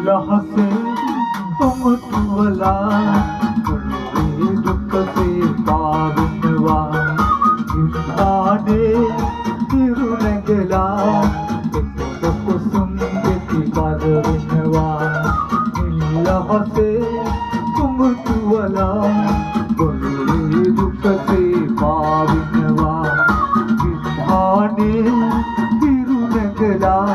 නිලහසේ උමුතු වලා පොළොවේ දුකසේ පාවෙනවා ඉස්හානේ හිරු නැගලා එපොළ කුසුම් පෙති පර වෙනවා නිලහසේ උමුතු වලා පොළොවේ දුකසේ පාවෙනවා ඉස්හානේ හිරු නැගලා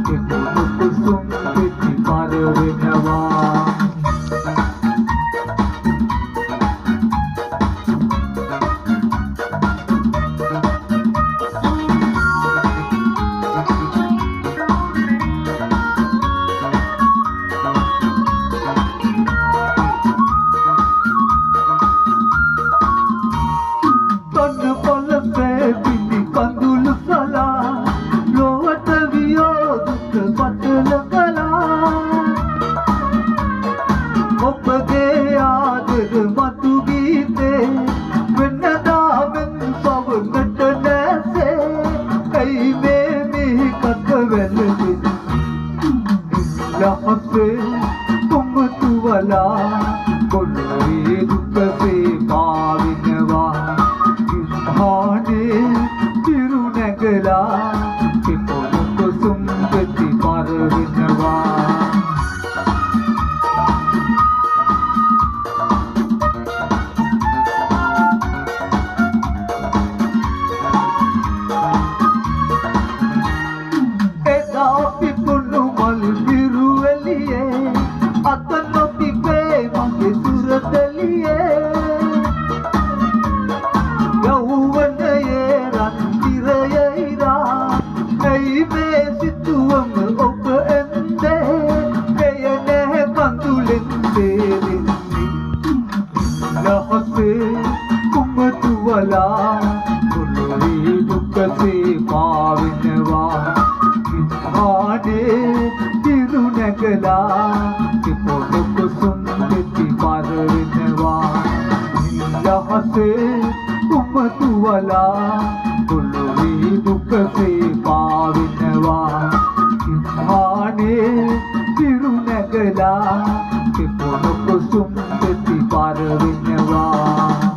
එපොළ කුසුම් පෙති පර වෙනවා. තන පොළසේ පිණි කඳුළු සලා ලොවට වියෝ දුක පටල කළා ඔබගේ ආදර මතු ගීතේ වෙනදා මෙන් පවනට නැසේ ඇයි මේ මිහිකත වැළඳෙන්නේ නිලහසේ උමුතු වලා පොළොවේ දුකසේ පාවෙනවා ඉස්හානේ හිරු නැගලා එපොළ කුසුම් පෙති පර වෙනවා. එදා පිපුණු මල් හිරු එළියේ අත නොතිබේ මගේ සුරතලියේ යෞවනයේ රන් තිරය ඉරා ඇයි මේ සිතුවම ඔබ එන්දේ එය නැහැ කඳුලෙන් තේරෙන්නේ නිලහසේ කුමතු වලා පොළොවේ දුකසේ පාවෙනවා ඉස්හානේ හිරු නැගලා එපොළ කුසුම් පෙති පර වෙනවා නිලහසේ උමතු වලා පොළොවේ දුකසේ පාවෙනවා ඉස්හානේ හිරු නැගලා එපොළ කුසුම් පෙති පර වෙනවා.